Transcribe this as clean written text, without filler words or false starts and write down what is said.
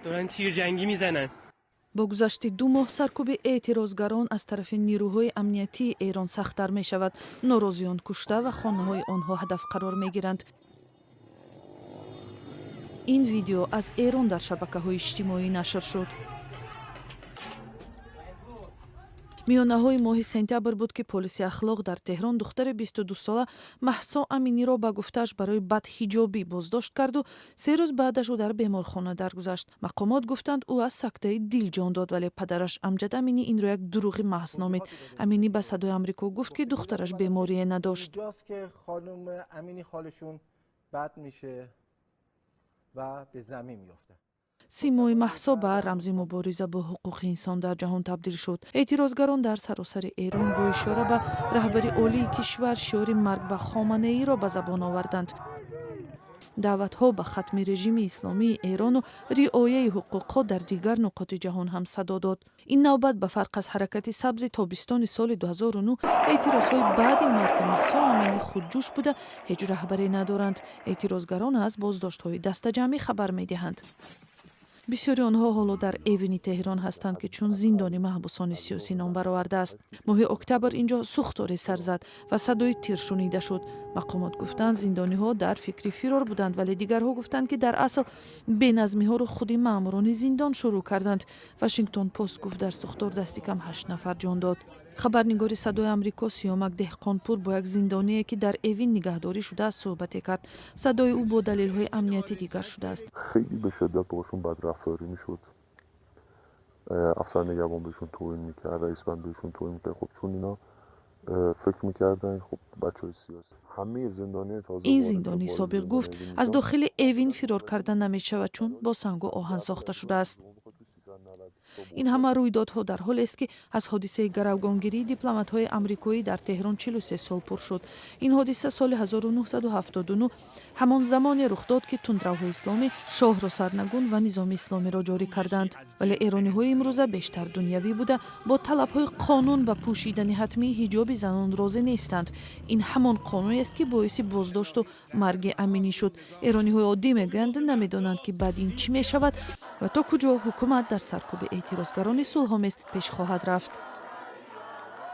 دارن تیرجنگی میزنن. Бо гузашти 2 моҳ саркӯби эътирозгарон аз тарафи нирӯҳои амниятии Эрон сахттар мешавад. Норозиён кушта ва хонаҳои онҳо ҳадаф қарор мегиранд. Ин видео аз Эрон дар шабакаҳои иҷтимоӣ нашр шуд. Миёнаҳои моҳи сентябр буд, ки полиси ахлоқ дар Теҳрон духтари 22-сола Маҳсо Аминиро ба гуфтааш барои бадҳиҷобӣ боздошт карду 3 рӯз баъдаш ӯ дар беморхона даргузашт. Мақомот гуфтанд, ӯ аз сактаи дил ҷон дод, вале падараш Амҷад Аминӣ инро як дурӯғи маҳз номид. Аминӣ ба Садои Амрико гуфт, ки духтараш беморие надошт. اینجاست که خانم امینی حالشون بد میشه و به زمین میفته. Симои Маҳсо ба рамзи мубориза бо ҳуқуқи инсон дар ҷаҳон табдил шуд. Эътирозгарон дар саросари Эрон бо ишора ба раҳбари олии кишвар шиори «Марг ба Хоманаиро» ба забон оварданд. Даъватҳо ба хатми режими исломии Эрону риояи ҳуқуқҳо дар дигар нуқоти ҷаҳон ҳам садо дод. Ин навбат, ба фарқ аз ҳаракати сабзи тобистони соли 2009, эътирозҳои баъди марги Маҳсо Аминӣ худҷӯш буда, ҳеҷ раҳбаре надоранд. Эътирозгарон аз боздоштҳои дастаҷамъӣ хабар медиҳанд. Бисёри онҳо ҳоло дар Эвини Теҳрон ҳастанд, ки чун зиндони маҳбусони сиёсӣ ном баровардааст. Моҳи октябр инҷо сӯхторе сар зад ва садои тир шунида шуд. Мақомот гуфтанд, зиндониҳо дар фикри фирор буданд, вале дигарҳо гуфтанд, ки дар асл беназмиҳоро худи маъмурони зиндон шурӯъ карданд. Вашингтон Пост гуфт, дар сӯхтор дасти кам ҳашт нафар ҷон дод. Хабарнигори Садои Амрико Сиёмак Деҳқонпур бо як зиндоние, ки дар Эвин нигаҳдорӣ шудааст, суҳбате кард. Садои ӯ бо далелҳои амниятӣ дигар шудааст. خیلی به شدت باشون بدرفتاری میشد. افسر نگهبان بهشون توهین میکرد، رئیس بند بهشون توهین میکرد. خب چون اینا فکر میکردن خب بچه های سیاسی همه زندانی تازه Ин зиндонии собиқ гуфт, аз дохили Эвин фирор карда намешавад, чун бо сангу оҳан сохта шудааст. Ин ҳама рӯйдодҳо дар ҳолест, ки аз ҳодисаи гаравгонгирии дипломатҳои амрикоӣ дар Теҳрон 43 сол пур шуд. Ин ҳодиса соли 1979 ҳамон замоне рух дод, ки тундравҳои исломӣ шоҳро сарнагун ва низоми исломиро ҷорӣ карданд. Вале эрониҳои имрӯза бештар дунявӣ буда, бо талабҳои қонун ба пӯшидани ҳатмии ҳиҷоби занон розӣ нестанд. Ин ҳамон қонунест, ки боиси боздошту марги Аминӣ шуд. Эрониҳои оддӣ мегӯянд, намедонанд, ки баъд ин чӣ мешавад ва то куҷо ҳукумат дар саркӯби эътирозгарони сулҳомез пеш хоҳад рафт.